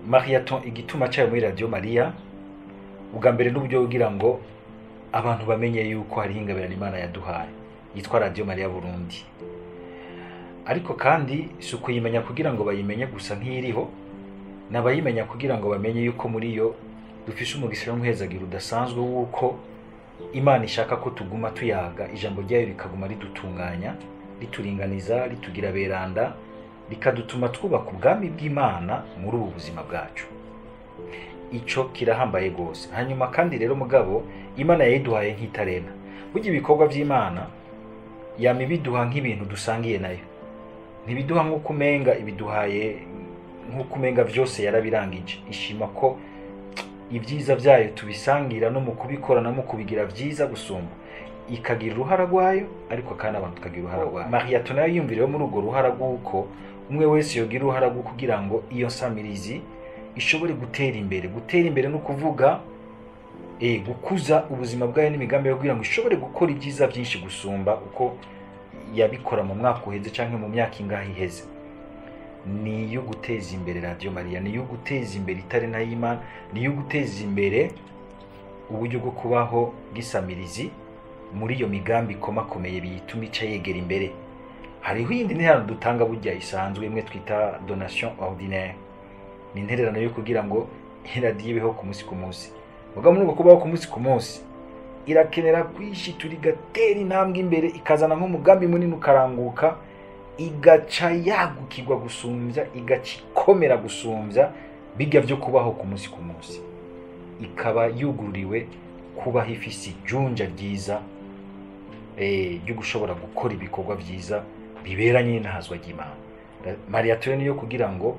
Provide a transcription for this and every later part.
Mariathon igituma cyayo muri Radio Maria, ubwa mbere n'uburyo kugira ngo abantu bamenye yuko hari ingabirano Imana yaduhaye yitwa Radio Maria Burundi. Ariko kandi si ukuyimenya kugira ngo bayimenye gusa nk'iriho, n'abayimenya kugira ngo bamenye yuko muri yo dufise umugisha w'umuhezagiro udasanzwe w'uko Imana ishaka ko tuguma tuyaga, ijambo ryayo rikaguma ridutunganya, rituringaniza, ritugira beranda, rikadutuma twubaka ubwami bw'Imana muri ubu buzima bwacu. Ico kirahambaye gose. Hanyuma kandi rero mugabo Imana yayiduhaye nk'itarena. Burya ibikorwa vy'Imana yama ibiduha nk'ibintu dusangiye nayo, ntibiduha nk'uko umenga ibiduhaye, nk'uko umenga vyose yarabirangije. Ishima ko ibyiza vyayo tubisangira no mu kubikora no mu kubigira vyiza gusumba, ikagira uruhara rwayo, ariko kandi abantu tukagira uruhara rwayo. Mariathon nayo yiyumviriyeho muri urwo ruhara rw'uko umwe wese yogira uruhara rwo kugira ngo iyo nsamirizi ishobore gutera imbere. Gutera imbere no kuvuga gukuza ubuzima bwayo n'imigambi yo kugira ngo ishobore gukora ibyiza byinshi gusumba uko yabikora mu mwaka uheze canke mu myaka ingahe iheze. Ni iyo guteza imbere Radio Maria, ni iyo guteza imbere itarena y'Imana, ni iyo guteza imbere uburyo bwo kubaho bw'isamirizi muri iyo migambi ikomakomeye biyituma ica yegera imbere. Hariho iyindi ntererano dutanga burya isanzwe, imwe twita donation ordinaire. Ni intererano yo kugira ngo iradiyo ibeho ku munsi ku munsi. Mugabo muri ubwo kubaho ku munsi ku munsi irakenera kwishitura, igatera intambwe imbere, ikazana nk'umugambi munini ukaranguka, igaca yagukirwa gusumbya, igaca ikomera gusumbya bijya byo kubaho ku munsi ku munsi, ikaba yugururiwe kubaho ifise ijunja ryiza ryo gushobora gukora ibikorwa vyiza biberanye n'intahazwa ry'Imana. Mariathon niyo kugira ngo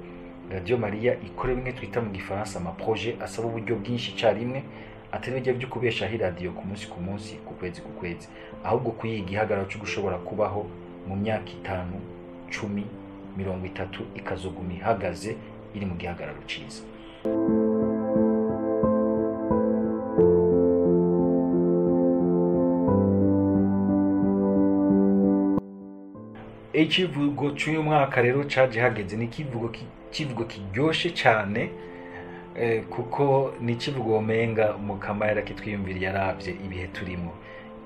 Radio Maria ikore bimwe twita mu gifaransa ama projet asaba uburyo bwinshi icyarimwe, atari bijya byo kubeshaho iradiyo ku munsi ku munsi, ku kwezi ku kwezi, ahubwo kuyiga igihagararo cyo gushobora kubaho mu myaka 5, 10, 30, ikazoguma ihagaze iri mu gihagararo ciza. Ikivugo cy'uyu mwaka rero caje hageze, ni ikivugo kiryoshe cyane, kuko ni ikivugo womenga Mukama yarakitwiyumviriye, yaravye ibihe turimo.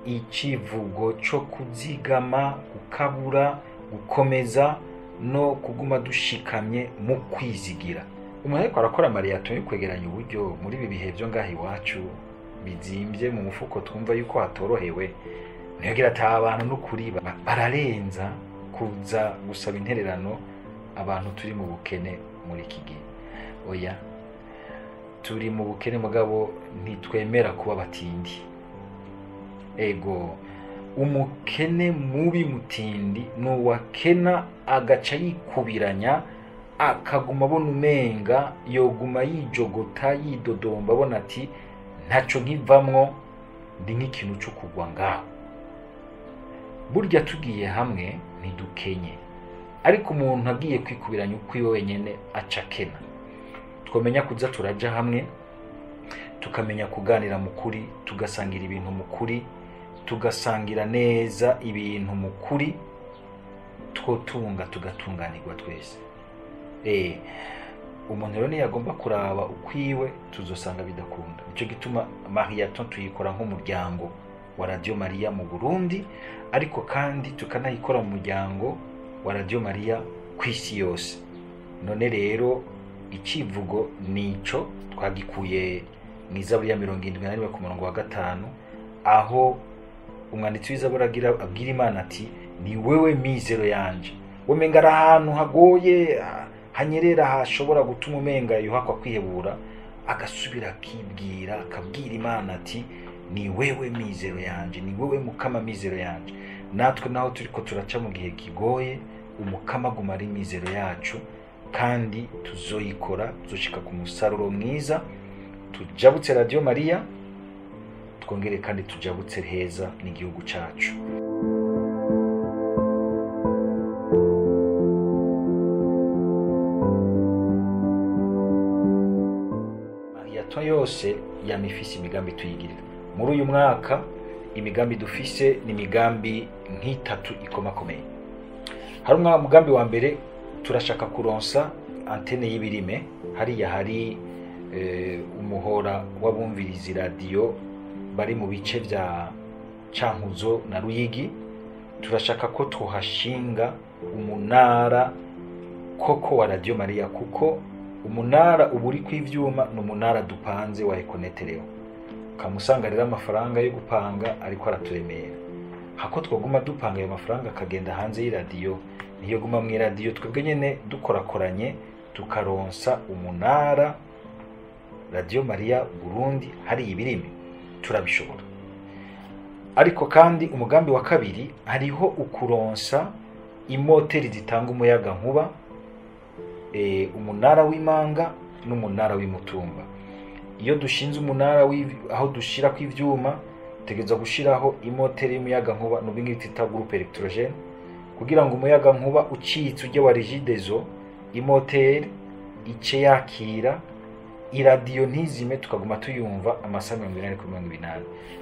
Ikivugo cyo kuzigama, gukabura, gukomeza no kuguma dushikamye mu kwizigira. Umuntu ariko arakora Mariathon yo kwegeranya uburyo muri ibi bihe byo ngaha iwacu bizimbye mu mufuko, twumva yuko hatorohewe, ntiyagira ati abantu n'ukuri bararenza kuza gusaba intererano abantu turi mu bukene muri iki gihe. Oya, turi mu bukene mugabo ntitwemera kuba batindi. Ego, umukene mubi mutindi nuwakena agaca yikubiranya, akaguma abona umenga yoguma yijogota yidodomba, abona ati ntaco nkivamwo, ndi nk'ikintu co kugwa ngaho. Burya tugiye hamwe ntidukenye, ariko umuntu agiye kwikubiranya ukwiwe wenyene aca akena. Twamenya kuza turaja hamwe, tukamenya kuganira mu kuri, tugasangira ibintu mu kuri, tugasangira neza ibintu mu kuri, twotunga tugatunganirwa twese. Umuntu rero ntiyagomba kuraba ukwiwe, tuzosanga bidakunda. Nico gituma Mariathon tuyikora nk'umuryango wa Radio Maria mu Burundi, ariko kandi tukanayikora mu muryango wa Radio Maria kw'isi yose. None rero ikivugo nico twagikuye mw'Izaburi ya 71 ku murongo wa 5, aho umwanditsi w'Izaburi abwira Imana ati ni wewe mizero yanje. Womenga ari ahantu hagoye hanyerera hashobora gutuma umenga yuhakwa kwihebura, agasubira akibwira, akabwira Imana ati ni wewe mizero yanje, ni wewe Mukama mizero yanje. Natwe naho turiko turaca mu gihe kigoye, Umukama aguma ari mizero yacu, kandi tuzoyikora, tuzoshika ku musaruro mwiza, tujabutse Radio Maria, twongere kandi tujabutse heza n'igihugu cacu. Mariathon yose yamifise imigambi tuyigirira. Muri uyu mwaka imigambi dufise ni imigambi nk'itatu ikomakomeye. Hari umugambi wa mbere, turashaka kuronsa antene y'ibirime hariya hari umuhora w'abumviriza iradiyo bari mu bice bya Cankuzo na Ruyigi. Turashaka ko tuhashinga umunara koko wa Radio Maria, kuko umunara uba uri kw'ivyuma, ni umunara dupanze wa Econeteleo. Ukamusanga rero amafaranga yo gupanga ariko araturemera, hako twaguma dupanga ayo mafaranga akagenda hanze y'iradiyo, niyo guma mu iradiyo twebwe nyene dukorakoranye tukaronsa umunara Radio Maria Burundi hari ibirimi, turabishobora. Ariko kandi umugambi wa kabiri hariho ukuronsa imoteri zitanga umuyaga nkuba, umunara w'imanga n'umunara w'imutumba. Iyo dushinze umunara aho dushira kw'ivyuma, tegeza gushiraho imoteri y'umuyaga nkuba n'ubingi twita groupe électrogène, kugira ngo umuyaga nkuba ucitse ujye wa Regideso, imoteri ice yakira iradiyo ntizime, tukaguma tuyumva amasaha 80/80.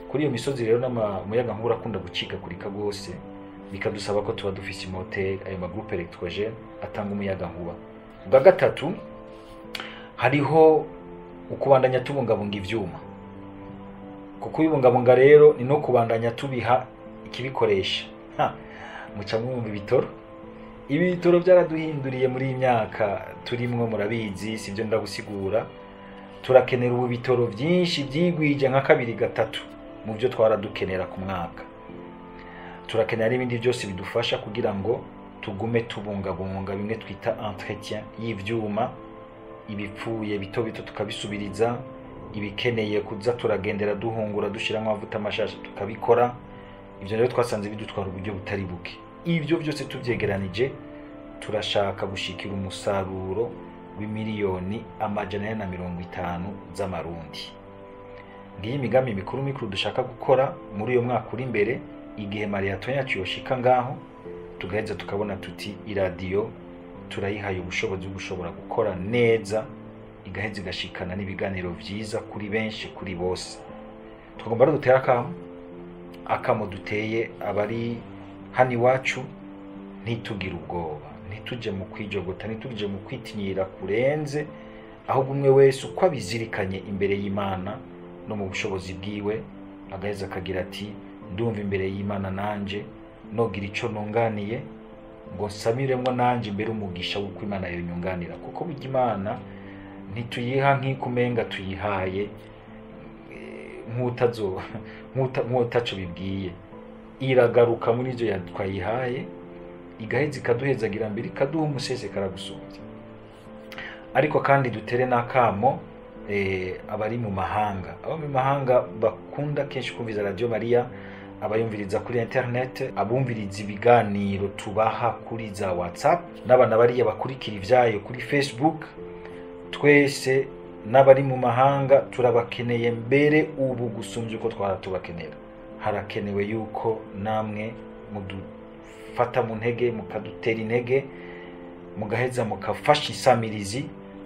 Kuri iyo misozi rero n'umuyaga nkuba urakunda gucika kurika gose, bikadusaba ko tuba dufise imoteri, ayo ma groupe électrogène atanga umuyaga nkuba. Ubwa gatatu hariho ukubandanya tubungabunga ivyuma. Kuko ibungabunga rero ni no kubandanya tubiha ikibikoresha. Muca mwumva ibitoro. Ibitoro byaraduhinduriye muri iyi myaka turimwo, murabizi, sivyo ndagusigura. Turakenera ubu bitoro byinshi byigwije nka 2 3 mu byo twaradukenera ku mwaka. Turakenera n'ibindi byose bidufasha kugira ngo tugume tubungabunga bimwe twita entretien y'ivyuma, ibipfuye bito bito tukabisubiriza, ibikeneye kuza turagendera duhungura dushiramo amavuta amashasha tukabikora. Ivyo rero twasanze bidutwara uburyo butari buke. Ivyo byose tuvyegeranije turashaka gushikira umusaruro w'imiliyoni 450 z'amarundi. Ngiyi imigambi mikuru mikuru dushaka gukora muri uyo mwaka uri imbere, igihe marathon yacu yoshika ngaho tugaheza tukabona tuti iradiyo turayihaye ubushobozi bwo gushobora gukora neza, igaheza igashikana n'ibiganiro vyiza kuri benshi, kuri bose. Tugomba rero dutera akamo duteye abari hano iwacu, ntitugire ubwoba, ntituje mu kwijogota, ntituje mu kwitinyira kurenze, ahubwo umwe wese uko abizirikanye imbere y'Imana no mu bushobozi bwiwe, agaheza akagira ati ndumva imbere y'Imana nanje nogira ico nunganiye, ngo nsamiremwo nanje imbere umugisha w'uko Imana yonyunganira. Kuko burya Imana ntituyiha nk'ikumenga tuyihaye nk'utaco bibwiye, iragaruka muri ivyo twayihaye igaheza ikaduhezagira mbere ikaduha umusesekara gusumbya. Ariko kandi dutere n'akamo abari mu mahanga, abo mu mahanga bakunda kenshi kumviza Radio Maria, abayumviriza kuri internet, abumviriza ibiganiro tubaha kuri za WhatsApp, n'abana bariya bakurikira ivyayo kuri Facebook. Twese n'abari mu mahanga turabakeneye mbere ubu gusumbya uko twaratubakenera. Harakenewe yuko namwe mudufata mu ntege, mukadutera intege, mugaheza mukafasha isamirizi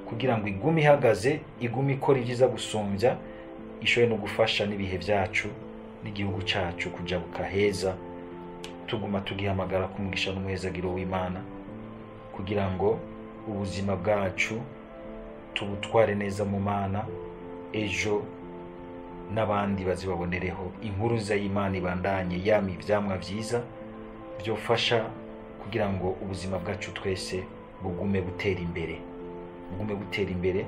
kugira ngo igume ihagaze, igume ikora ibyiza gusumbya, ishoboye no gufasha n'ibihe byacu n'igihugu cyacu kuja bukaheza. Tuguma tugihamagara kumugisha n'umuhezagiro w'Imana kugira ngo ubuzima bwacu tubutware neza mu Mana, ejo n'abandi bazibabonereho inkuru nziza y'Imana ibandanye yama ivyamwa vyiza byofasha kugira ngo ubuzima bwacu twese bugume butera imbere, bugume butera imbere.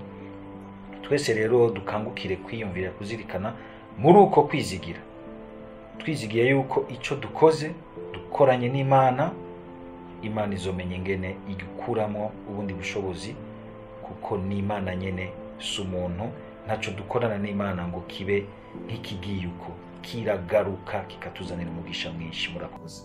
Twese rero dukangukire kwiyumvira, kuzirikana muri uko kwizigira, twizigiye yuko ico dukoze dukoranye n'Imana, Imana izomenya ingene igukuramo ubundi bushobozi, kuko ni Imana nyene, si umuntu. Ntaco dukorana n'Imana ngo kibe nk'ikigiyuko, kiragaruka kikatuzanira umugisha mwinshi. Murakoze.